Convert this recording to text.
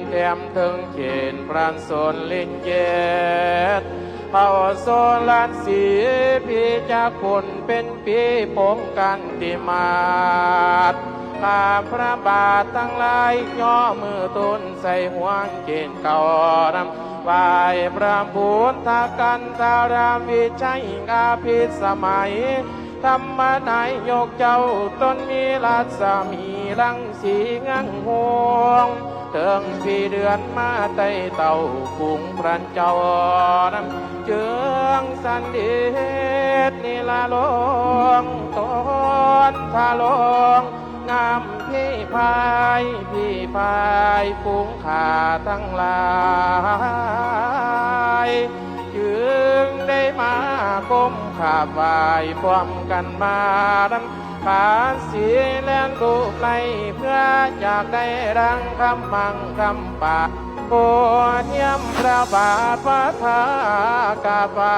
ແຖມເທິງເຂດພະຊົນລິນເຂດ ເຜົ່າຊົນລະສີພິຈັກຄຸນ ເປັນປີປົງກັນຕິມາດ ຂ້າພະບາດທັງຫຼາຍ ຍໍມືທູນໃສ່ຫວງເກດເກົ້ານຳ ໄຫວ້ພະພຸດທະກັນທະລະວິໄຊອະພິສະໄໝ ທຳມະນາຍົກເຈົ້າ ຕົນມີລັດສະໝີລັງສີເຮືອງຫົງ ເທິງພີເດືອນມາແຕ່ເຕົ້າ ກຸງພະເຈົ້ານຳ ເຈີງສັນເດດນິລະລົງ ຕົນທະລົງ ງາມພີພາຍ ພີພາຍຝູງຂ້າທັງຫຼາຍ ຈຶ່ງໄດ້ມາກົ້ມຂາບໄຫວ້ພ້ອມກັນມານຳ ປາສີແລນລູກໄຫຼ ເພື່ອຢາກໄດ້ດັ່ງຄຳໝັ້ງຄຳປາກ ໂປດຢ້ຽມພະບາດພະທາກາບໄຫວ້